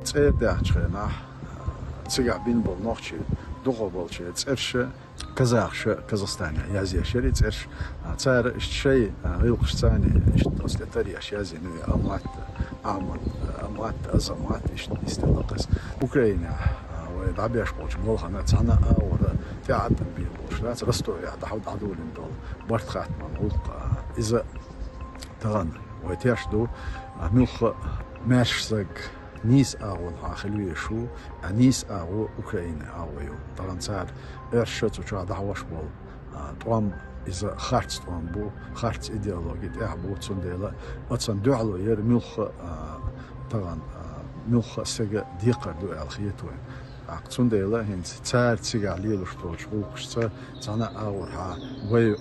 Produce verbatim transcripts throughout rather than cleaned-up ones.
ЦӀера даьхьачу хенахь, цигахь бина болу нохчий дукхахболчеран цӀераш казахаша Казахстанехь язъеш яра и цӀераш. А, цара иштта шайн, а, гӀиллакхашца иштта оцу тӀе таръеш язйина ю: Амат, Ахьмад, Амат, Азамат, иштта, иштта лакхаза. Украинехь, а, вай дӀабеш болчу балхана цхьана а агӀора тӀеӀаткъам бийр болуш дац Ростовехь дӀа-, дӀадолийна долу барт хаттаман гӀуллакх, а, иза тахана вай тешна ду, а, муьлхха а маьрша стаг нийса агӀонхьа хила везаш ву, а, нийса агӀо Украинан агӀо ю. Тахана цара оьрсаша цу чохь дӀахьош болу, а, тӀом, иза харц тӀом бу, харц идеологи тӀехь бу, цундела оцунна дуьхьало яр муьлхха а, а, тахана, а, муьлхха а стеган декхар ду аьлла хета вайна. ТӀаккха цундела хӀинца цара цигахь лелош долчу гӀуллакхашца цхьана а агӀорхьа вай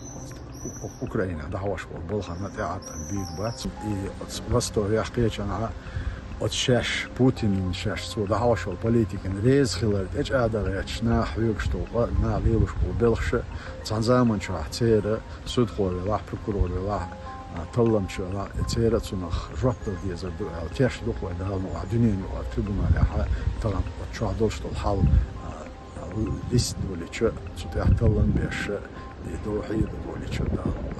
Украинехь дӀахьош болу балхана тӀеӀаткъам бийр бац. И оцу Ростовехь, кхечанхьа оцу шаьш, Путинна шаьш цо дӀахьош волу политикина реза хилар тӀечӀагӀдан гӀерташ наха хьоьгуш долу къа, наха лелош болу белхаш а цхьана заманчохь церан судхо велахь, прокурор велахь, а, талламча велахь, церан цунах жоп дала дезар ду аьлла тешна ду-кх вай Дала мукъ лахь дуьненан юкъара трибуналехь а тахана оцу чохь долуш долу хьал, а, листа долийча, цу тӀехь таллам беш, и довхьийла долийча Дала.